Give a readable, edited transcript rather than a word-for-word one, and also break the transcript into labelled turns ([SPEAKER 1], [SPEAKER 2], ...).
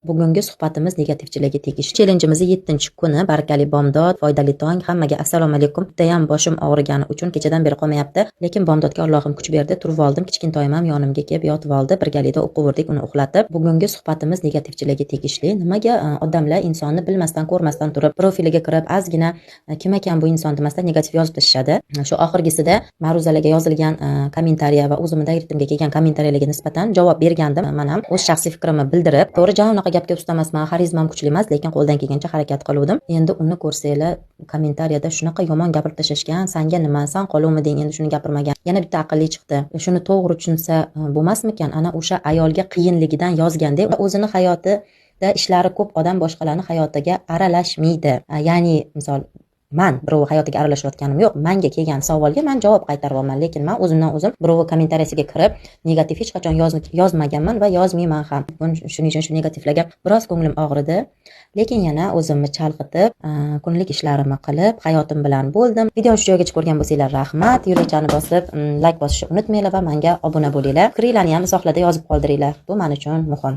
[SPEAKER 1] Bugungi suhbatimiz negativchilarga tegishli. Chellenjimizni 7-kuni. Barakali bomdod, foydali tong. Hammaga assalomu alaykum. Judayam boshim og'rigani uchun kechadan beri qolmayapti. Lekin bomdodga Allohim kuch berdi, turib oldim. Kichkintoyim ham yonimga kelib yotib oldi. Birgalikda o'qiverdik uni uxlatib. Bugungi suhbatimiz negativchilarga tegishli. Nimaga odamlar insonni bilmasdan, ko'rmasdan turib, profiliga kirib, ozgina kim ekan bu inson demasdan negativ yozib tashlashadi. Shu oxirgisida ma'ruzalarga yozilgan kommentariya va o'zimni direktimga kelgan kommentariyalarga nisbatan javob bergandim. Man ham o'z shaxsiy fikrimni bildirib, to'g'ri, ja unaqa gapga usta emasman, xarizmam kuchli emas, lekin qo'ldan kelgancha harakat qiluvdim. Endi uni ko'rsanglar, kommentariyada shunaqa yomon gapirib tashlashgan, sanga nima, san qoluvmiding, endi shuni gapirmagan. Yana bitta aqlli chiqdi. Shuni to'g'ri tushunsa bo'lmasmikan? Ana o'sha ayolga qiyinligidan yozganda, o'zini hayotida ishlari ko'p odam boshqalarni hayotiga aralashmaydi. Ya'ni, misol, man birovi hayotiga aralashayotganim yo'q. Manga kelgan savolga man javob qaytaryapman, lekin man o'zimdan o'zim birovi kommentariyasiga kirib negativ hech qachon yozmaganman va yozmayman ham. Shuning uchun shu negativlarga biroz ko'nglim og'ridi, lekin yana o'zimni chalg'itib, kunlik ishlarimni qilib, hayotim bilan bo'ldim. Videoni shu joygacha ko'rgan bo'lsanglar, rahmat. Yurakchani bosib, layk bosishni unutmanglar va manga obuna bo'linglar. Fikringlarni ham izohlarda yozib qoldiringlar, bu man uchun muhim.